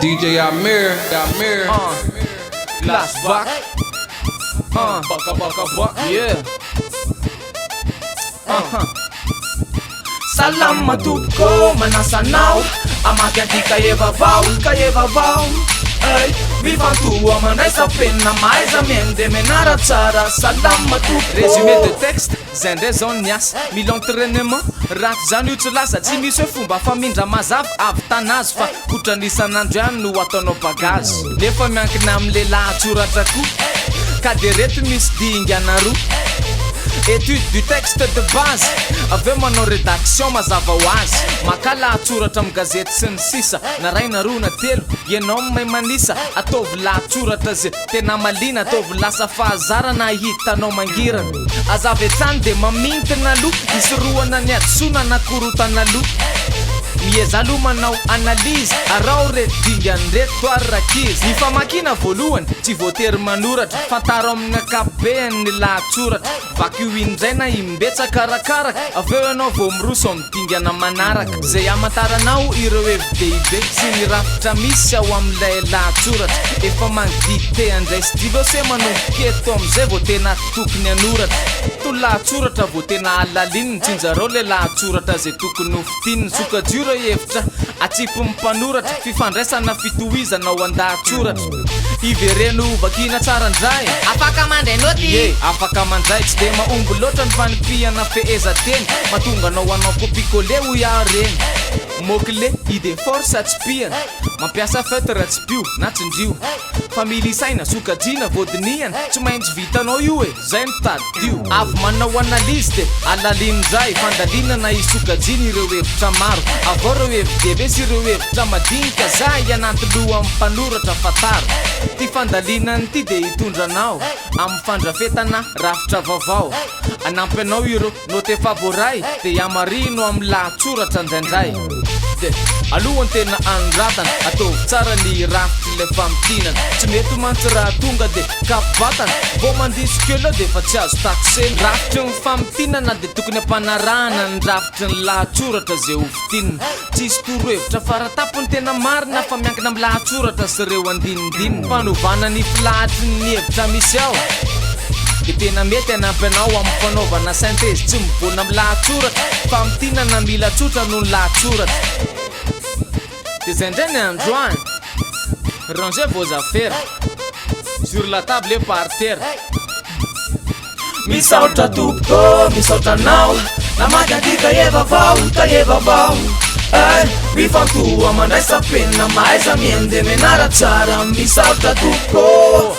DJ Amir, Amir. Flashback. Baka baka baka. Yeah. Salama tompoko, manasa anao hamaky an'ity kahie vaovao, kahie vaovao. Ay, mifantoha mandraisa penina, mahaiza mihaino dia mianara tsara. Salama tompoko. Résumé de texte, Zay ndray zao ny asa, mila entrainement, ratsy zany io tsy lasa, tsy misy hoe fomba famindra mazava ahavitana azy fa kotrana isan'andro ihany no ataonao bagage, nefa miankina amle lahatsoratra koa ka de reto misy dingana roa, etude du texte de base, avy eo manao redaction mazava ho azy, maka lahatsoratra am gazety sy ny sisa, na ray na roa na telo, ianao no mahay manisa, ataovy lahatsoratra ze. Tena malina, ataovy lasa fahazarana ahitanao mangirana. Aza avy hatrany dia mamintina aloha, hisorohana ny hadisoana na korontana aloha. Miezaha aloha manao analyse, araho ireto dingana ireto ary rankizy. Ny famakiana voalohany, tsy voatery manoratra, fantaro amin'ny ankapobeny ny lahatsoratra. Vakio indray na imbetsaka arakaraka, avy eo ianao vao miroso amin'ny dingana manaraka, izay hamantaranao ireo hevi-dehibe sy ny rafitra misy ao amin'ilay lahatsoratra. Efa mangidy te handray stylo se manomboka eto amin'izay vao tena tokony hanoratra. To lahatsoratra vao tena halalinina, tsinjarao ilay lahatsoratra izay tokony ho fintinina, sokajio ireo hevitra atsipin'ny mpanoratra, fifandraisana fitohizana ao an-dahatsoratra. Ivereno vakiana tsara ndray. Afaka mandray naoty. Ie, afaka mandray. Tsy dia mahomby loatra ny fanipihana fehezanteny. Mahatonga anao hanao copie-coller hoy aho reny. Mot clé, idée force tsipihana. Mampiasa feutre tsipio na tsindrio. Familisaina, sokajiana, voadinihana. Tsy maintsy vitanao io e! Zay no tadidio. Avy manao analyse de alalino ndray fandalinana isokajiana ireo hevitra maro. Avao ireo hevi-dehibe sy ireo hevitra madinika zay anaty lohan'ny mpanoratra fantaro. Ty fandalinana ity de hitondra anao amin'ny fandrafetana rafitra vaovao. Hanampy anao ireo Note efa voaray dia hamarino amin'ny lahatsoratra indraindray. Dia alohan'ny tena hanoratana, ataovy tsara ny rafitr'ilay famintinana. Tsy mety mantsy raha tonga dia kapo-batana, vao mandiso kely eo dia efa tsy azo taxena. Rafitry ny famintinana dia tokony ampanarahana ny rafitry ny lahatsoratra izay ho fintinina. Tsisy torohevitra faratapony tena marina fa miankina amin'ny lahatsoratra sy ireo andinindininy. Fanovana ny filahatry ny hevitra misy ao dia tena mety hanampy anao amin'ny fanaovana synthèse tsy mivoana amin'ny lahatsoratra. Famintinana mila tsotra noho ny lahatsoratra. Dia izay indray ny androany. Rangez vos affaires sur la table et par terre. Misaotra tompoko, misaotra anao Namaky an'ity kahie vaovao, kahie vaovao eh, Mifantoha mandraisa penina, mahaiza mihaino dia mianara tsara Misaotra tompoko.